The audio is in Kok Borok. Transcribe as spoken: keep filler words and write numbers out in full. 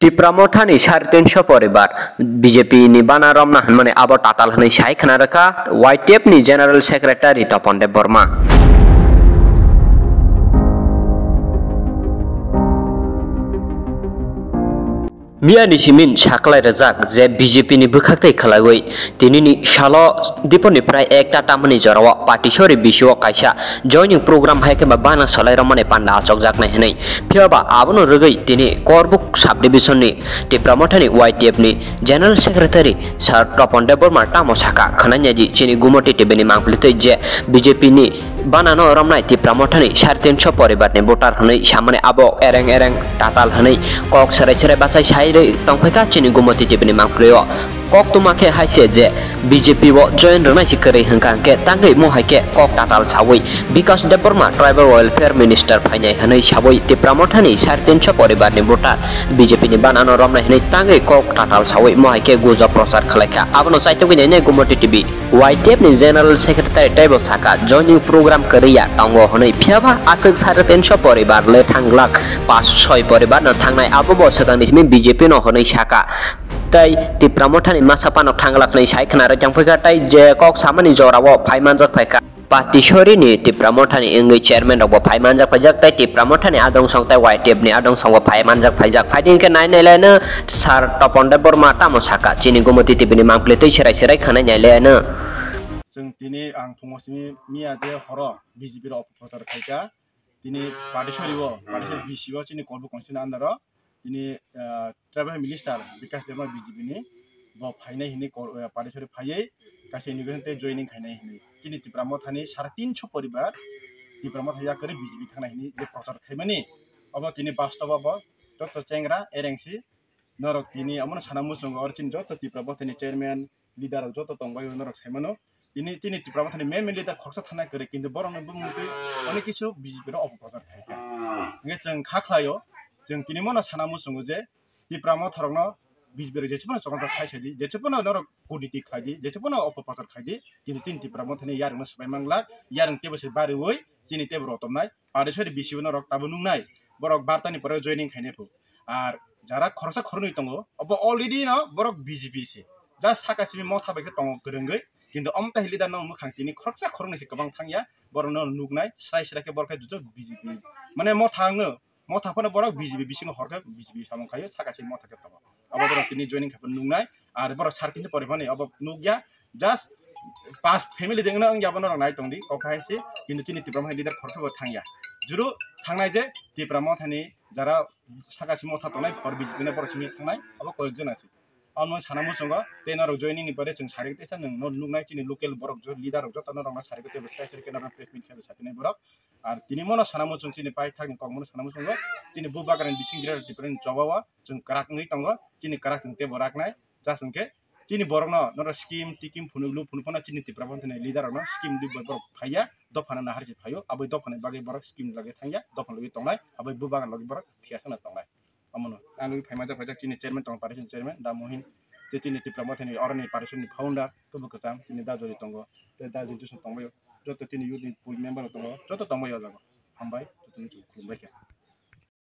Tipra Mothani sare tinsho poribar B J P ni bana romna hwnmani abo tatal hwnwi sai khna rwkha Y T F ni General Secretary Topon Debbarma. Miya ni simin saklai rwjak je B J P ni bwkhak tei khwlaiwi tinini salo dipor ni prai ekta tamani jorao Patisori bisio kaisa joining program hai khe ba bana salai romani panda achokjaknai hwnwi. Phiya ba abono rwgwi tini Korbuk sub division ni Tipra Mothani Y T F ni General Secretary Sir Topon Debbarma tamo saka khwnai nai di chini Gumoti T V ni mangpili twi je B J P ni banano romnai Tipra Mothani sare tinsho poribar ni voter hwnwi samani abo ereng ereng tatal hwnwi kok serai serai bachai sai rwi tongphaikha chini Gumoti T V ni mangpili o. Koktwma khe hai se je B J P o join rwnai se kwrwi hwnkha hwnkhe tangwi mo hai khe kok tatal sawi Bikash Debbarma Tribal Welfare Minister phainai hwnwi sawi Tipra Mothani sare tinsho poribar ni voter B J P ni banano romnai hwnwi tangwi kok tatal sawi mo hai khe gujo prochar khwlaikha. Abono chaitugwi nainai Gumoti T V. Y T F ni General Secretary teibo saka joining program kwrwi ya tongo hwnwi, phiya ba aswk sare tinsho poribar le thanglak, pas soi poribar no thangnai, abo bo swkang ni simi B J P no hwnwi saka. Tei Tipra Mothani masa phano thanglak hwnwi sai khna rwi tongphaikha, tei je kok samani jorao phai manjak phaikha. Patisori ni Tipra Mothani wngwi chairman rokbo phai manjak phaijak, tei Tipra Mothani adong song tei Y T F ni adong songbo phai manjak phaijak. Phaidi hwnkhe nai nai le no Sir Topon Debbarma tamo saka, chini Gumoti T V ni mangpili twi serai serai khwnai nai le no. Chwng tini ang thwngmo simi miya je horo B J P rok opoprochar khaikha. Tini Patisori o, Patisori B C o chini Korbuk constituency under o tini, ah, tribal minister Bikash Debbarma B J P ni bo phainai hini kor-, ah, Patisori phaiwi kaisa inauguration tei joining khainai hini. Chini Tipra Mothani sare tinsho poribar Tipra Motha yakarwi B J P thangnai hini je prochar khaimani. Obo tini bastobo bo joto chengra erengsi norok tini omono sana muchungo oro chini joto Tipra Mothani chairman, leader rok joto tongbaio norok saimano. Tini, tini Tipra Mothani main main leader khoroksa thangna kwrwi, kintu borokno bumung twi onek kisu B J P rok opoprochar khaikha. Hwnkhe chwng kha khlaio, chwng tini mono sana muchungo je Tipra Motha rokno B J P rok jesuphano chokon khai sai di, jesuphano norok kurniti khlai di, jesuphano opoprochar khai di, kintu tini Tipra Mothani yarwngno swbai manglak, yarwng teibo se bariwi chini teibo rotomnai, Patisori B C o norok tabuk nuknai, borok bartani pore joining khainai phu. Ar jara khoroksa khoroknwi tongo, obo already no borok B J P se. Just saka simi Motha bai khe tongo kwrwngwi, kintu omo tai leader no mwkhang tini khoroksa khoroknwi se kwbang thangya, borokno nuknai, srai srai khe borok khe joto B J P. Mane Motha wngno, Motha phano borok B J P bisingo hor khe B J P samung khaio, saka simi Motha khe tongo. Abo borok tini joining khe phano nuknai, ar borok sar kinse pore phano abo nukya, just pas family dengno wngya bono rok nai tongdi, kok hai se, kintu tini Tipra Mothani leader khoroksa bo thangya. Juru thangnai je Tipra Mothani jara saka si Motha tongnai, hor B J P nai borok simi thangnai, abo koyek jon asi. Omo sana muchungo, tei norok joining ni pore chwng sari teisa nwng no nuknai chini local borok jo, leader rok joto norok no sari tei bo sai sari khe norok press meet khe bo sapinai borok. Ar tini mono sana muchung chini paithak ni kok mono sana muchungo, chini bubagra ni bising Greater Tripura ni choba o chwng kwrak wngwi tongo, chini kwrak chwng teibo raknai, just hwnkhe chini borokno norok scheme tikim phunuk lu phunuk phano chini Tipra Mothani leader rokno scheme dui borok phaiya, dophano nahar se phaio, aboni dophani bagwi borok scheme lagwi thangya, dophano logwi tongnai, aboni bubagra logwi borok thiyasano tongnai. Omono ang logwi phai manjak phaijak chini chairman tongo, Patisori chairman Da Mohin, tei chini Tipra Mothani oroni Patisori ni founder kebo kwcham chini Da Jori tongo, tei Da Jintu song tongbaio, joto chini youth ni member rok tongo, joto tongbaio o jaga. Hambai, joto ni khulumbai kha.